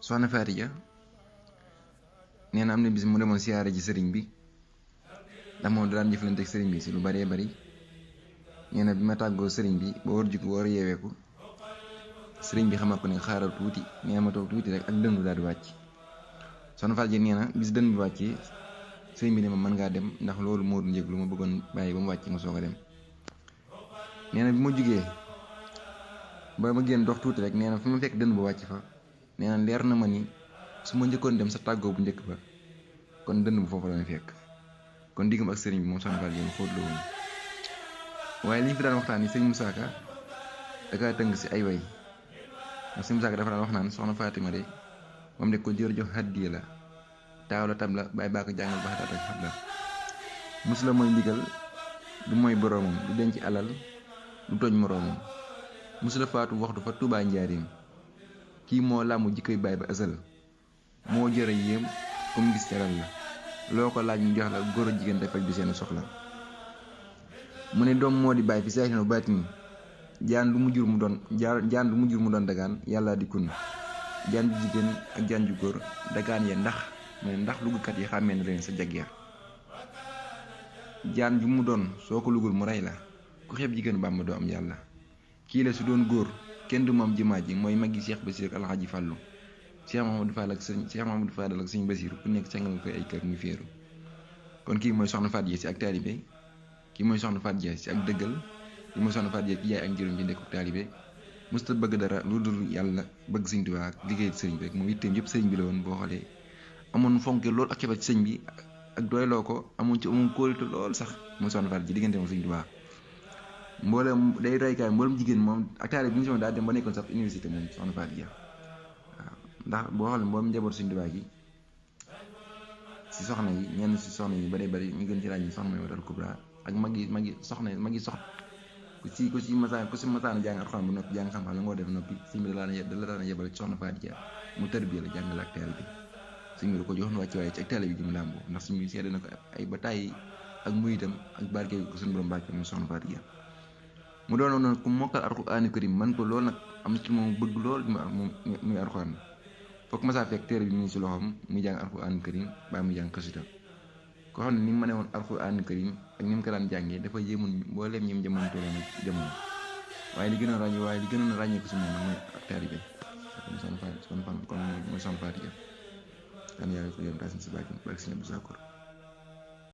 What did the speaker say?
soxna Faatija nee na am na bis mu demoon siyaare ji sëriñ bi ndax moom daan jëflante ak sëriñ bi si lu baree bari. nee na bi ma tàggoo sëriñ bi ba war jug war yeeweeku sëriñ bi xamal ko ne xaaral tuuti. nee na ma toog tuuti rek ak dënn daal di wàcc. soxna Faatija nee na bis dënn bi wàccee sëriñ bi ne ma mën ngaa dem ndax loolu moo doon yëg lu ma bëggoon bàyyi ba mu wàcc nga soog a dem. nee na bi ma jugee ba ma génn dox tuuti rek nee na fi ma fekk dënn ba wàcc fa. nee na leer na ma ni su ma njëkkoon dem sa tàggoo bu njëkk ba kon dënn bu foofu la may fekk. kon diggam ak sëriñ bi moom soxna Faatija xóot la woon. waaye li ñu fi daan waxtaan ni sëñ Moussa Ka da kaa tënk si ay way ndax sëñ Moussa Ka dafa daan wax naan soxna Fatima de moom de ko jër jox hàddiya la taaw la tab la bàyyi baa ko jàngal ba xataat ak xab la. mus la mooy ndigal du mooy boroomam du denc alal du tooñ moroomam mus la faatu waxtu fa Tuubaa njaarim kii moo làmbu jikkoy baay ba asal moo jëre yéem comme gis teral la loo ko laaj mu jox la góor a jigéen te faj bi seen soxla. mu ne doom moo di bàyyi fi saaxino baatini jaan du mu jur mu doon dagaan yàlla di kun jaan ju jigéen ak jaan ju góor dagaan ya ndax mu ne ndax lugukat yi xàmmee na leen sa jag ya jaan ju mu doon soo ko lugul mu rey la ku xeeb jigéen Bàmba doo am yàlla. kii la su doon góor kenn du moom jimaa ji mooy maggi Cheikh Basir ak Alxaaji Fàllu Cheikh Mahamadou Fadal ak sëñ Basir ku nekk sangal koy ay kër muy féeru. kon kii mooy soxna Faatija si ak taalibe kii mooy soxna Faatija si ak dëggal kii mooy soxna Faatija ki jaay ak njëriñ ci ndekku taalibe musta bëgg dara lu dul yàlla bëgg sëñ Tuubaa ak liggéey sëriñ bi rek moom itteem yëpp sëriñ bi la woon. boo xoolee amoon fonke loolu ak xebat ci sëñ bi ak doyloo ko amoon kóolitu lool sax mooy soxna Faatija diggante moom sëñ Tuubaa mboolem day roykaay mboolem jigéen moom ak taalibe bi ñu si daa dem ba nekkoon sax université moom soxna Faatija waaw ndax boo xoolee mboolem njaboot sëñ Tuubaa gi si soxna yi ñenn si soxna yi bari bari ñu gën ci ràññi soxna Maymunatul Kubra ak magi soxna ku si masaan jàng alxuraan bu noppi jàng xam-xam la ngoo def noppi sëñ bi da la daan yebal ci soxna Faatija mu tërbiya la jàngal ak taalibe bi sëñ bi da ko jox na wàcc waaye ci ak taalibe bi ji mu làmboo ndax sëñ bi seede na ko ay bataay ak muyitam ak barke ko suñu borom barke mu soxna Faatija mu doonoon noonu ku mokkal alxuraanu karim man ko loolu nag am ci moom bëgg lool muy alxuraan foog masaa fekk téere bi mu ngi si loxoom muy jàng alxuraanu karim baa muy jàng xasida koo xam ne ni mu mënee woon alxuraanu karim ak ni mu ko daan jàngee dafa yéemoon mbooleem ñim jamono tolloon ak jamono. waaye li gënoon a ràññee ko si moom nag mooy ak taalibe kon mooy soxna Faatija kan yàlla ko yéen taas si bàjj si Abdou Sakor